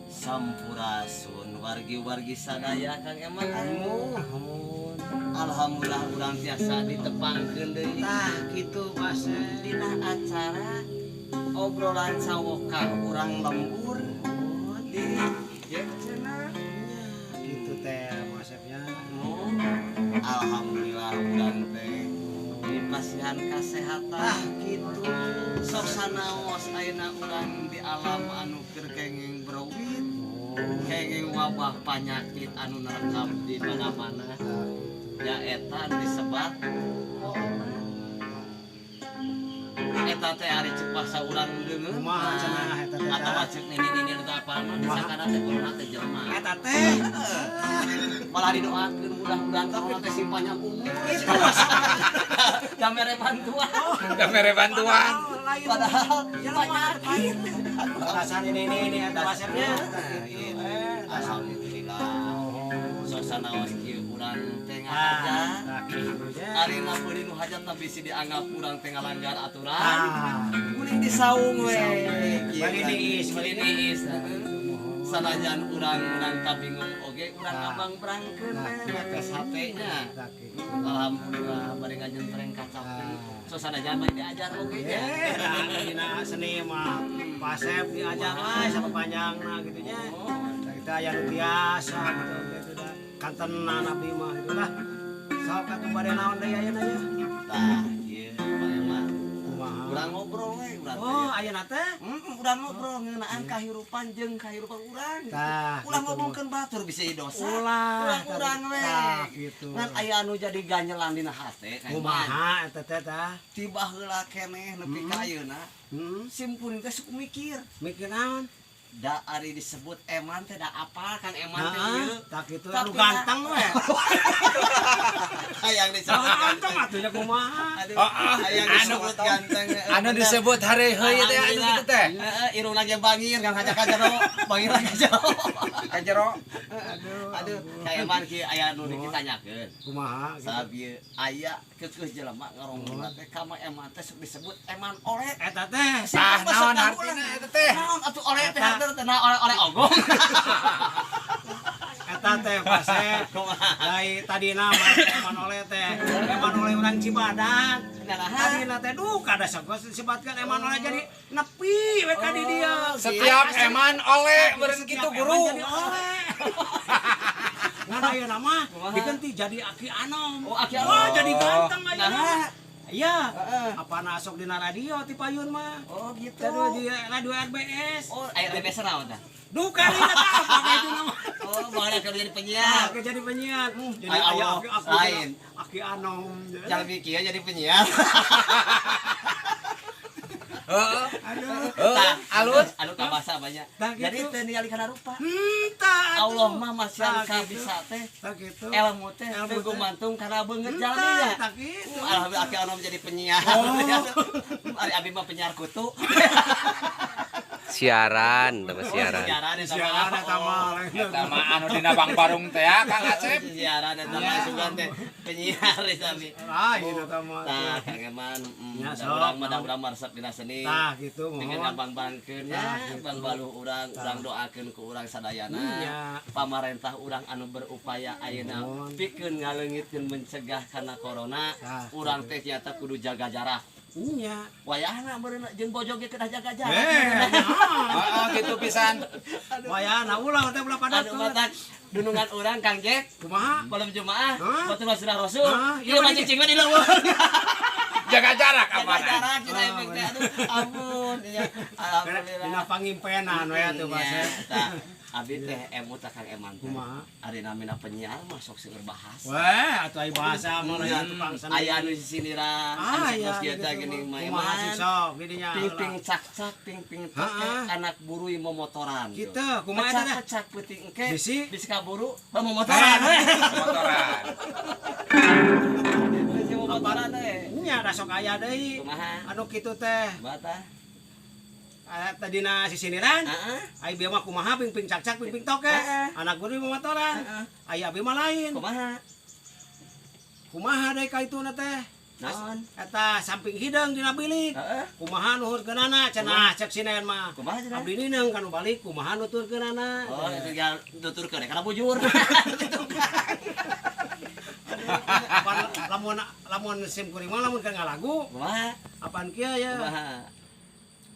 Sampurasun, wargi-wargi sadaya. Kang Eman. Muhun. Alhamdulillah, urang tiasa ditepangkeun deui Tah, kitu, Mas. dina acara obrolan sawokah urang lembur di Jack Channel. Nya, gitu teh Asepnya. Oh, alhamdulillah, urang teh dipasihan kesehatan. Tah, gitu. Sok sanaos ayeuna urang di alam anu keur kenging browit, kenging wabah penyakit anu nerekam di mana-mana. Tah, gitu. Ya, eta anu disebat corona. Eta teh ari cek basa urang deungeun. Kumaha cenah eta teh? Atawa cek nini-nini nu teu apal mah, disangkana teh corona teh jelema. Eta teh. Malah didoakeun mudah-mudahan corona teh sing panjang umur. Da mere bantuan. Da mere bantuan. Lain. Padahal jelema. penyakit. Alasan ini eta Asepnya. Nah, Gitu. gitu. Tah. Alhamdulillah. Sok sanaos kieu urang teh ngahaja. Tah, kitu nya. Ari meuli nu hajatna bisi dianggap urang teh ngalanggar aturan. Ah. Kuring disaung we. Kieu Bari kan. niis, bari niis. Sanajan urang urang kabingung oge urang abang berangkeun Nah, we gitu. mepes hate-nya. Tah, gitu. Alhamdulillah, bari ngajentreng kacapi. Ah. So sanajan bari diajar oge nya. Eh, nah, dina seni mah Pasep diajar lah sama panjangna gitu nya. Oh. Nah, kita aya nu biasa gitu gitu dah. Kantenan abdi mah gitu lah. Sok atuh, bade naon deui ayeuna ya? Tah, ieu Pak Eman. Kumaha? Urang ngobrol we urang teh. Oh, ayeuna teh? Urang ngobrol ngeunaan kahirupan jeung kahirupan urang. Tah, Ulah gitu. Ngomongkeun batur, bisa dosa. Ulah. Urang urang we. Tah, gitu. Ngan aya anu jadi ganjelan dina hate, Kang Eman. Kumaha eta teh tah? Tiba heula keneh nepi ka ayeuna sim kuring teh sok mikir. Mikir naon? Da ari disebut Eman teh da apa Kang Eman teh Heeh, ieu? tah kitu Tapi anu ganteng we. Hayang disebut Ganteng atuh nya kumaha? Aduh, Oh, ah, hayang disebut ganteng. Anu disebut hari heuy teh anu kitu teh. Heeh, irungna ge bangir, Kang, haja ka jero, bangir ka jero. Ka jero. Aduh. Aduh, Kang Eman, kieu aya nu ditanyakeun. Kumaha gitu? Sabieu aya keukeuh jelema ngarombolan teh ka Eman teh sok disebut Eman Oleh. Eta teh. Tah, naon artina eta teh? Naon atuh oleh teh? Eta. Hartina teh nah oleh oleh ogong. Eta teh Pasep. Kumaha? Dari tadina mah Eman Oleh teh. Eman Oleh urang Cibadak. Nah, Tadina teh duka da sok disebutkeun Eman Oleh, jadi nepi we ka di dieu. Setiap Eman oleh meureun Setiap kitu Eman guru. jadi oleh. Ngan ayeuna mah Kumaha? diganti jadi Aki Anom. Oh, Aki Anom. Wah, jadi ganteng ayeuna. Nah. Iya. Heeh. Apana sok dina radio ti payun mah. Oh, gitu. Aduh, di radio RBS. Oh, aya RBS naon tah? Duka dina tah apa itu nama. Oh, bakal keur jadi Nah, penyiar. ke jadi penyiar. Jadi Ay, aya Allah, Aki, Aki, lain. Aki Anom. Jangan mikir jadi penyiar. Heeh. Aduh. Heeh, alus. Anu kabasa banyak. Tah, Jadi gitu. teu ningali kana rupa. Tah, atuh. Allah mah masihan Tah, ka gitu. bisa teh Tah, gitu. ilmu teh Ilmu teu teh. gumantung kana beungeut Tah, jalminya. tah, gitu. Alhamdulillah, Aki Anom jadi penyiar. Oh. Ari abi mah penyiar kutu. Siaran, sama siaran. Siaran eta mah. Siaran eta mah. Eta mah anu dina Bang Barung teh ya, Kang Acep. Siaran eta mah, sugan teh penyiar eta mi. Lain eta mah. Tah, Kang Eman, Ya, da sok. urang mah da urang mah resep dina seni. Tah, gitu Dengan mohon. abang bangkeun Tah, ya, gitu. Bang Baluh urang, urang doakeun ku urang sadayana. Iya. Pamarentah urang anu berupaya ayeuna Mohon. pikeun ngaleungitkeun mencegah kana corona, Tah, urang teh nyata kudu jaga jarak. Iya. Wayahna meureun jeung bojo ge kedah jaga jarak. Eh, Heeh, kitu pisan. wayahna ulah teh ulah pada Aduh, matak dunungan urang, Kang Jack, Kumaha? malam Jumaah, Hah? waktu Masjid Rasul, Hah? ieu mah cicing we di leuweung. Jaga jarak Jaga apa? jarak cenah efek teh, aduh ampun ya. Alhamdulillah. Dina pangimpenan we atuh, Iya, Pasep. tah. Abi teh emut Kang Eman teh. Kumaha? Ari namina penyiar mah sok seueur bahasa. Weh, atuh ai bahasa mah lain tukang seni. Aya anu sisindiran, anu Ah, ya, sakieu gitu teh geuning mah Kumaha sih Eman. sok di dinya. Ping-ping cak-cak, ping-ping toke, Heeh. anak buruy momotoran. Kitu, kumaha eta teh? Pecak-pecak peuting engke, Bisi? bisi kaburu, momotoran we. Motoran. Bisi momotoran we. Nya da sok aya deui. Kumaha? Anu kitu teh. Bata. Ah, tadina sisindiran. Heeh. Ai bieu mah kumaha, ping-ping cak-cak, ping-ping toke. Heeh. Anak guru motoran. Heeh. Ai abi mah lain. Kumaha? Kumaha deui ka ituna teh? Naon? Eta samping hideung dina bilik. Heeh. Kumaha nuhurkeunana cenah cek sinen mah. Kumaha cenah? Abdi nineung kanu balik kumaha nuturkeunana. Oh, itu yang nuturkeun kana bujur. Apan lamun lamun sim kuring mah lamun keur ngalagu Kumaha? apaan kieu ya. Kumaha?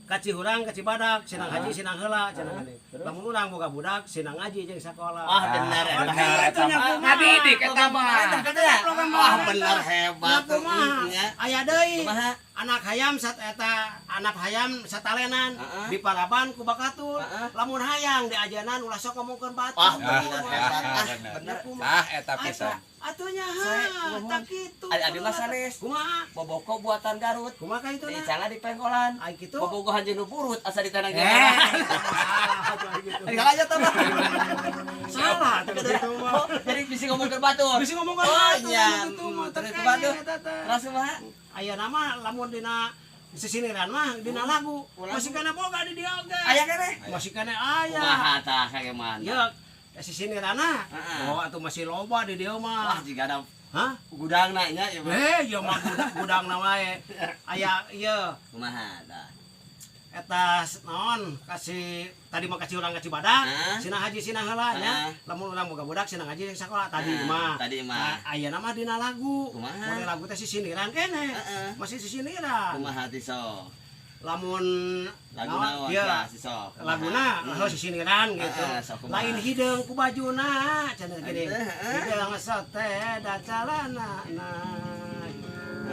Ka Cihurang, ka Cibadak, sinang haji sinang heula cenah geuning. Terus? Lamun urang boga budak sinang ngaji jeung sakola. Wah, bener eta. Bener eta mah. Ngadidik eta mah. Wah, bener hebat. Ya kumaha? Nya. Aya deui. Kumaha? Anak hayam sat eta anak hayam satalenan Heeh. diparaban ku bakatul. Heeh. Lamun hayang diajanan ulah sok ngomongkeun batu. Wah, bener hebat. Ah, Bener. bener. Tah eta pisan. Atunya Saya, ha, nuhun. tak kitu. Ari abdi mah sanes. Kumaha? Boboko buatan Garut. Kumaha ka itu na? Dicala di pengkolan. Ai kitu. Bobogohan jeung nu burut asa di tanah Eh, salah atuh ai gitu. Ari aja tah mah. Salah atuh gitu mah. Oh, jadi bisa ngomongkeun batur. Bisa ngomongkeun Oh, batur, nya. gitu mah, Terus terkait batur. eta teh. Terus kumaha? Aya nama lamun dina sisiniran mah dina lagu. Lagu. Masih kana boga di dieu oge. Aya keneh. Masih kana aya. Kumaha tah kagimana? Ya, sisinirana. Heeh. Oh, atuh masih loba di dieu Wah, mah. jika ada Hah? gudangna nya ieu mah. Eh, ieu mah gudang na wae. Aya ieu Kumaha tah? eta naon kasih tadi mah kasih urang ka Cibadak, Hah? sina haji sina heula nya. Hah? Lamun urang boga budak sina ngaji jeung sakola tadi Hah, mah. tadi mah. Nah, ayeuna mah dina lagu. Kumaha? Mun lagu teh sisiniran keneh. Heeh. Masih sisiniran. Kumaha ti sok? Lamun Lagu naon ieu, tah si sok? laguna heuh sisiniran gitu. Heeh, sok kumaha? Lain hideung ku bajuna cenah geuning. Heeh. Hideung sote da calana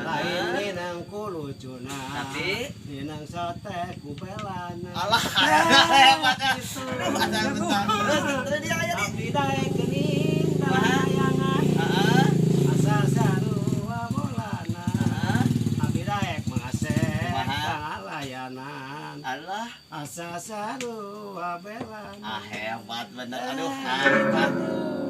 Lain ninang ku lucuna. Tapi? ninang sote ku belana. Alah, hebat ya. Gitu. Aduh, asa bentar. Terus terus dia aya di. Abdi daek geuning Kumaha? tayangan Heeh. asa sarua bolana. Heeh. Abdi daek mangasep Kumaha? kalayanan. Alah, Asa sarua belana. ah hebat bener. Aduh, hebat.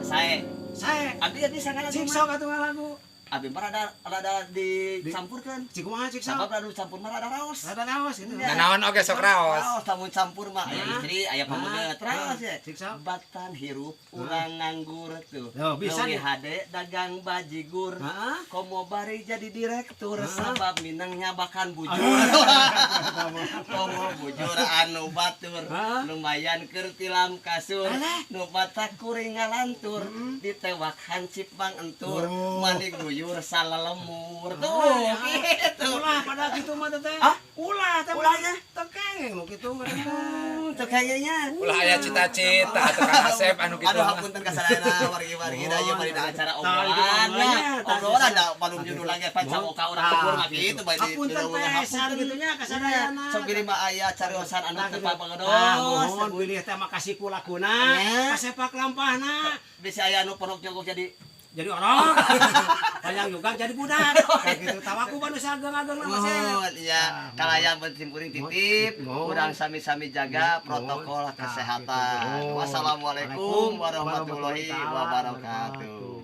Sae, Sae, abdi abdi sangat cik sok atuh ngalagu. Abdi mah rada rada dicampurkeun. Cik kumaha cik sok? Sabab rada campur mah rada raos. Rada raos gitu. Iya. Nah, naon oge sok raos. Raos lamun campur mah aya Hah? istri, aya pameget raos ya. Cik sok. Batan hirup urang nganggur tuh. Yo, bisa Leuwih nih. hade dagang bajigur. Heeh. Komo bari jadi direktur Hah? sabab minang nyabakan bujur. Komo bujur anu batur Hah? lumayan keur tilam kasur Alah. nu batak kuring ngalantur ditewak hancip bang entur Oh. mani guyur salalemur tuh Ah, gitu. Ulah pada gitu mah teteh. Ah? Ulah teh. Ulahnya? Teu kengeng nu kitu mah teteh. Tuh kayaknya. Ulah aya cita-cita atuh Kang Asep anu kitu. Aduh hapunten ka sadayana wargi-wargi da ieu bari acara Tah, obrolan itu nya. obrolannya, tah, Obrolan tah. da palung judul lagi pan Tah, cawoka urang tegur mah kitu bae di Hapunten pesan gitu nya ka sadayana. Sok pilih mah aya cariosan anu teu Tah, papagedos. mohon bilih teh makasih ku laguna, Nya. kasepak lampahna. Bisa aya anu ponok jogok jadi Jadi orang. Panjang juga jadi budak. Kayak gitu tawaku banu sageng-ageng nama saya. Mohon ya kalayan bersimpuring titip Mohon. urang sami-sami jaga Mohon. protokol Tah, kesehatan. gitu. Wassalamualaikum warahmatullahi wabarakatuh.